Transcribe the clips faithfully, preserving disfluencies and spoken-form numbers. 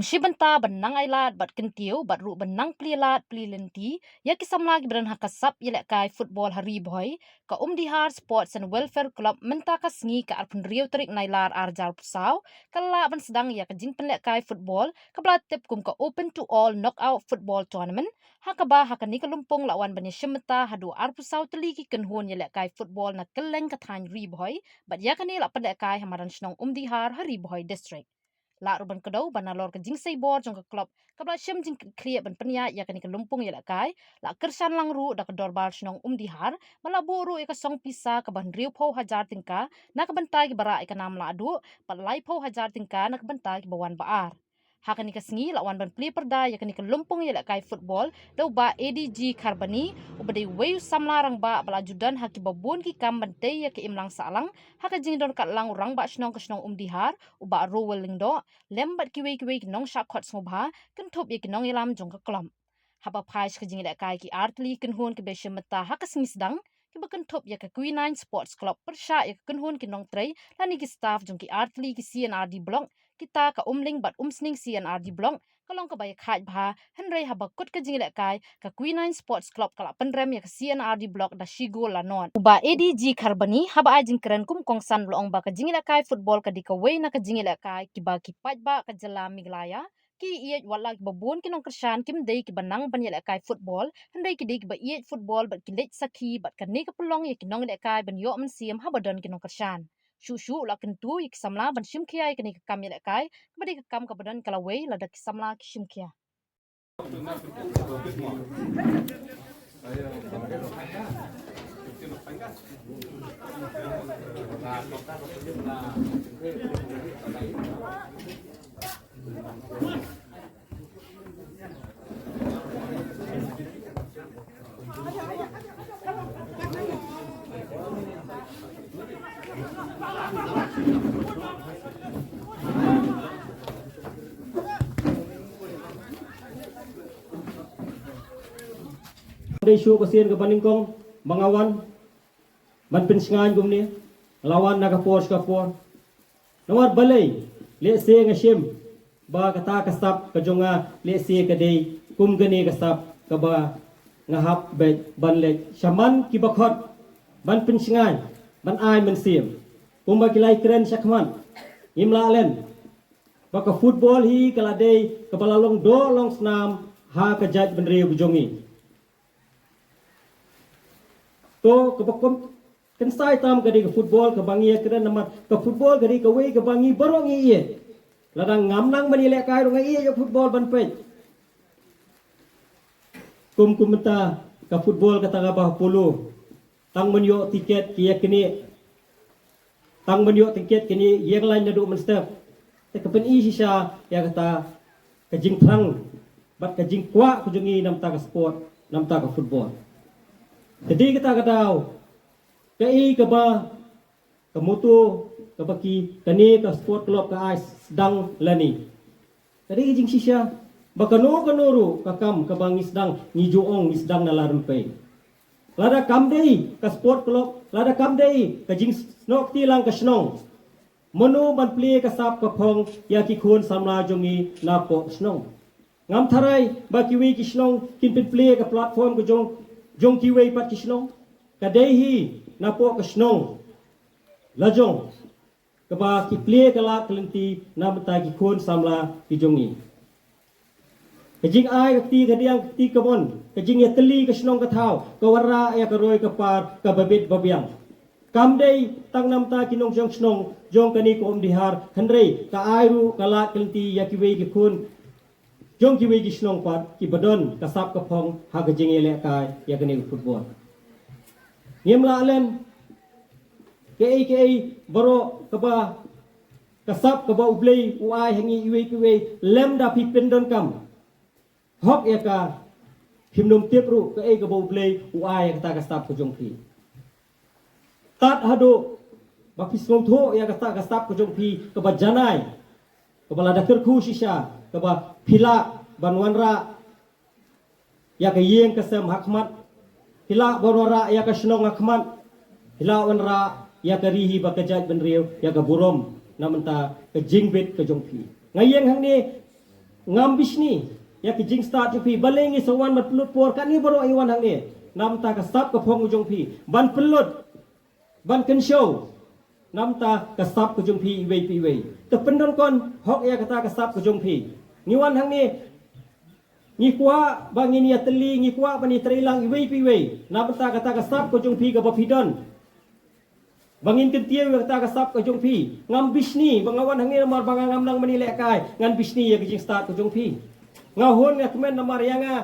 Shibynta ban nang ailad bad kyntiew bad ruh ban nang plie lad plie lynti ïa ki samla kiba don ha ka sap ïalehkai football ha Ri Bhoi, ka Umdihar Sports and Welfare Club mynta ka sngi ka arphew hynriew tarik Nailar arhajar arphew saw ka la lah ban sdang ïa ka jingpynlehkai football kaba la tip kum ka Open to All Knockout Football Tournament, ha kaba ha kane ka lympung la wan ban ïashim bynta haduh arphew saw tylli ki kynhun ïalehkai football na kylleng ka thaiñ Ri Bhoi, bad ïa kane la pynlehkai ha madan shnong Umdihar ha Ri Bhoi District. Lah ruh ban kdew ba nalor ka jingsei bor jong ka club kaba la shim jingkitkhlieh ban pynïaid ïa kane ka lympung ïalehkai, la kyrshan lang ruh da ka dorbar shnong Umdihar, ba la buh ruh ïa ka song pisa kaba hynriewphew hajar tyngka na ka bynta kiba rah ïa ka nam lahduh bad laiphew hajar tyngka na ka bynta kiba wan ba ar. Ha kane ka sngi la wan ban plie pyrda ïa kane ka lympung ïalehkai football da u Bah A D G Kharbani, uba dei uwei u samla rangbah ba la ju don ha kiba bun ki kam ban tei ïa ka imlang sahlang ha ka jingdon katlang u rangbah shnong ka shnong Umdihar, u Bah Rowell Lyngdoh, lem bad kiwei kiwei ki nongshah khot sngewbha kynthup ïa ki nongïalam jong ka club. Haba phai sha ka jingïalehkai ki artylli ki kynhun kiba shim bynta ha ka sngi sdang, kiba kynthup ïa ka Quinine Sports Club pyrshah ïa ka kynhun ki nongtrei lane ki staff jong ki artylli ki C and R D Block, kita ka Umling bad Umsning C and R D Block, ka long kaba ïakhaid bha, hynrei haba kut ka jingïalehkai, ka Quinine Sports Club ka la pynrem ïa ka C and R D Block da shi gol la nod. U Bah A D G Kharbani haba ai jingkren kum kongsan u la ong ba ka jingïalehkai football ka dei kawei na ka jingïalehkai kiba ki paidbah ka jylla Meghalaya ki ïeit, wat la kiba bun ki nongkyrshan kim dei kiba nang ban ïalehkai football, hynrei ki dei kiba ïeit football bad ki leit sakhi bad kane ka pynlong ïa ki nongïalehkai ban ïoh mynsiem haba don ki nongkyrshan. Shuh shuh u la kyntu ïa ki samla ban shim khia ïa kane ka kam ïalehkai, kaba dei ka kam kaba don ka lawei lada ki samla ki shim khia. Dei shuh ka sien kaba nyngkong ba nga wan ban pynshngaiñ kumne, nga la wan na ka por sha ka por. Namar balei, lehse nga shem ba kata ka sap ka jong nga, lehse ka dei kum kane ka sap kaba nga hap beit ban leit shaman kiba khot ban pynshngaiñ, ban ai mynsiem. Kumba ki la ïakren shakhmat, ngim lah len ba ka football hi ka la dei kaba la long doh long snam ha ka jaitbynriew ka jong ngi. To kaba kum kynsai tam ka dei ka football kaba ngi ïakren, namar ka football ka dei kawei kaba ngi baroh ngi ïeit. Lada ngam nang ban ïalehkai ruh nga ïeit ïa football ban peit. Kum, kum mynta ka football kata kaba ha Polo, tang ban ïoh tiket ki ïa kine, tang ban ïoh tiket kine ïeng lain naduh mynstep. Te ka pyni shisha ïa kata ka jingthrang bad ka jingkwah ka jong ngi namta ka sport, namta ka football. Te dei kata ka daw, kaei kaba ka motto kaba ki, kane ka sport club ka ai sdang lane. Ka dei ka jingshisha ba kano kano ruh ka kam kaba ngi sdang, ngi ju ong ngi sdang na la rympei. Lada kam dei ka sport club, lada kam dei ka jingsnohkti lang ka shnong, mano ban plie ka sap ka phong ïa ki khun samla jong ngi napoh shnong? Ngam tharai ba kiwei ki shnong kin pynplie ka platform ka jong, jong kiwei pat ki shnong. Ka dei hi napoh ka shnong lajong kaba ki plie ka lad ka lynti na bynta ki khun samla ki jong ngi. Ka jingai ka kti kadiang ka kti kamon, ka jingïatylli ka shnong ka thaw, ka wanrah ïa ka roi ka par kaba bit ba biang. Kam dei tang namta ki nongshong shnong jong kane ka Umdihar, hynrei ka ai ruh ka lad ka lynti ïa kiwei ki khun jong kiwei ki shnong pat kiba don ka sap ka phong ha ka jingïalehkai ïa kane ka football. Ngim lah len kaei kaei baroh kaba ka sap kaba U Blei u ai ha ngi iwei pa iwei, lymda phi pyndonkam hok ïa ka, phim nym tip ruh kaei kaba U Blei u ai ïa kata ka sap ka jong phi. Tad haduh ba phi sngewthuh ïa kata ka sap ka jong phi kaba janai, kaba lada kyrkhu shisha, kaba phi lah ban wanrah ïa ka ïing ka sem ha khmat, phi lah ban wanrah ïa ka shnong ha khmat, phi lah wanrah ïa ka ri hi bad ka jaitbynriew, ïa ka burom na bynta ka jingbit ka jong phi. Nga ïeng hangne Ngam bishni ïa ki jingstad jong phi, balei ngi sa wan ban pynlut por, katni baroh ngi wan hangne namar ka sap ka phong jong phi, ban pynlut, ban kynshew namar ka sap ka jong phi iwei pa iwei. Te pyndonkam hok ïa kata ka sap ka jong phi. Ngi wan hangne, ngi kwah ba ngin ïatylli, ngi kwah ban ïatreilang iwei pa iwei namar kata ka sap ka jong phi kaba phi don. Ba ngin kyntiew ïa kata ka sap ka jong phi. Ngam bishni ba nga wan hangne namar ba nga ngam nang ban ïalehkai. Ngan bishni ïa ka jingstad ka jong phi. Nga hun nga kmen namar ïa nga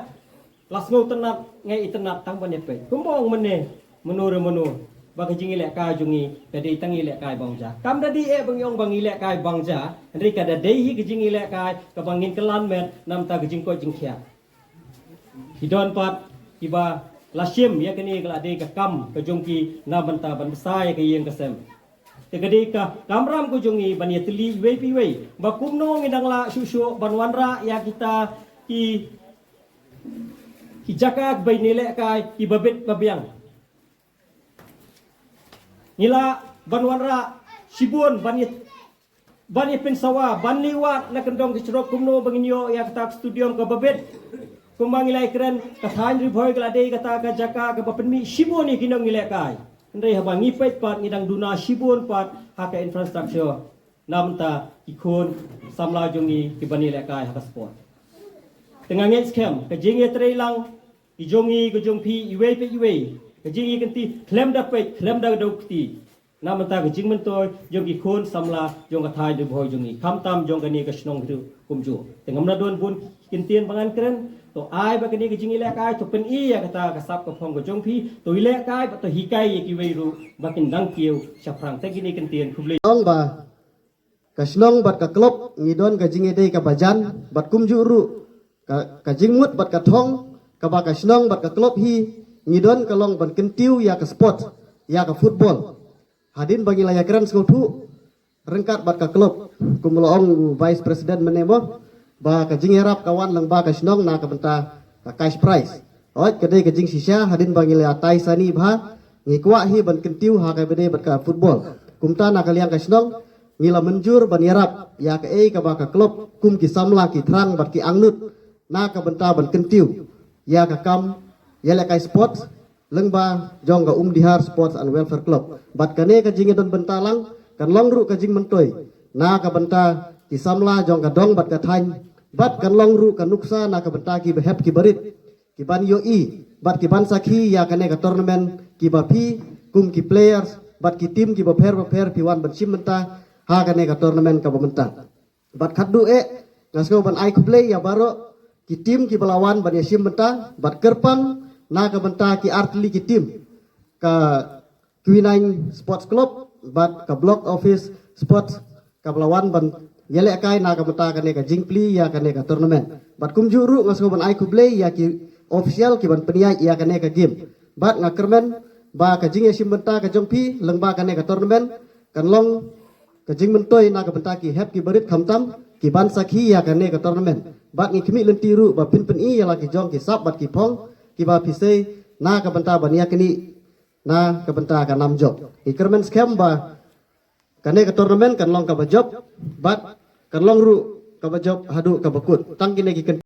la sngewtynnat, nga itynnat tang ban ïapeit. Kumba ong mynne, mano re mano, ba ka jingïalehkai jong ngi ka dei tang ïalehkai bang ja. Kam da dei eh ba ngi ong ba ngi ïalehkai bang ja, hynrei ka da dei hi ka jingïalehkai kaba ngin kylla met namar ka jingkoit jingkhiah. Ki don pat kiba la shim ïa kane ka la dei ka kam ka jong ki na bynta ban bsa ïa ka ïing ka sem. Te ka dei ka kamram ka jong ngi ban ïatylli iwei pa iwei ba kumno ngi dang lah shuh shuh ban wanrah ïa kita ki, ki jaka ba ngin ïalehkai kiba bit ba biang. Ngi lah ban wanrah shibun ban ïa, ban ïa pynsawa, ban leit wad na kyndong ki shnong kumno ba ngin ïoh ïa kata ka stadium kaba bit. Kumba ngi la ïakren, ka thaiñ Ri Bhoi ka la dei kata ka jaka kaba pynmih shibun ïa ki nongïalehkai. Hynrei haba ngi peit pat ngi dang duna shibun pat ha ka infrastructure namar ki khun samla jong ngi kiba ïalehkai ha ka sport. Te nga ngeit skhem ka jingïatreilang ki jong ngi, ka jong phi, iwei pa iwei, ka jingïakynti khlem da peit, khlem da daw kti namar ka jingmyntoi jong ki khun samla jong ka thaiñ Ri Bhoi jong ngi, khamtam jong kane ka shnong hi ruh kumjuh. Te ngam lah don bun ki kyntien ba ngan kren, to ai ba kane ka jingïalehkai to pyni ïa kata ka sap ka phong ka jong phi, to ïalehkai bad to hikai ïa kiwei ruh ba kin dang kiew shaphrang. Te kine ki kyntien, khublei. Ong ba ka shnong bad ka klub ngi don ka jingïadei kaba jan bad kumjuh ruh ka, ka jingmut bad ka thong kaba ka shnong bad ka klub hi ngi don ka long ban kyntiew ïa ka sport, ïa ka football. Hadien ba ngi la ïakren sngewthuh ryngkat bad ka klub, kum la ong u vice president mynne mo, ba ka jingïarap ka wan lyngba ka shnong na ka bynta ka cash prize. Hooid, ka dei ka jingshisha hadien ba ngi la ïatai sani bha, ngi kwah hi ban kyntiew ha kaba dei bad ka football. Kumta na ka liang ka shnong ngi la mynjur ban ïarap ïa kaei kaba ka klub kum ki samla ki thrang bad ki angnud na ka bynta ban kyntiew ïa ka kam ïalehkai sport lyngba jong ka Umdihar Sports and Welfare Club. Bad kane ka jingïadon bynta lang kan long ruh ka jingmyntoi na ka bynta ki samla jong ka dong bad ka thaiñ, bad kan long ruh ka nuksa na ka bynta ki bahep ki barit ki ban ïohi bad ki ban sakhi ïa kane ka tournament kiba phi kum ki players bad ki team kiba pher bapher phi wan ban shim bynta ha kane ka tournament kaba mynta. Bad khatduh eh nga sngew ban ai khublei ïa baroh ki team kiba la wan ban ïashim bynta bad kyrpang na ka bynta ki artylli ki team, ka Quinine Sports Club bad ka Block Office Sports kaba la wan ban ïalehkai na ka bynta kane ka jingplie ïa kane ka tournament. Bad kumjuh ruh nga sngew ban ai khublei ïa ki official ki ban pynïaid ïa kane ka game. Bad nga kyrmen ba ka jingïashim bynta ka jong phi lyngba kane ka tournament kan long ka jingmyntoi na ka bynta ki hep ki barit khamtam ki ban sakhi ïa kane ka tournament. Bad ngi khmih lynti ruh ba phin pyni ïa la ki jong ki sap bad ki phong kiba phi sei na ka bynta ban ïa kane na ka bynta ka nam jop. Ngi kyrmen skhem ba kane ka tournament kan long kaba jop bad kan long ruh kaba jop haduh kaba kut. Tang kine ki kyn-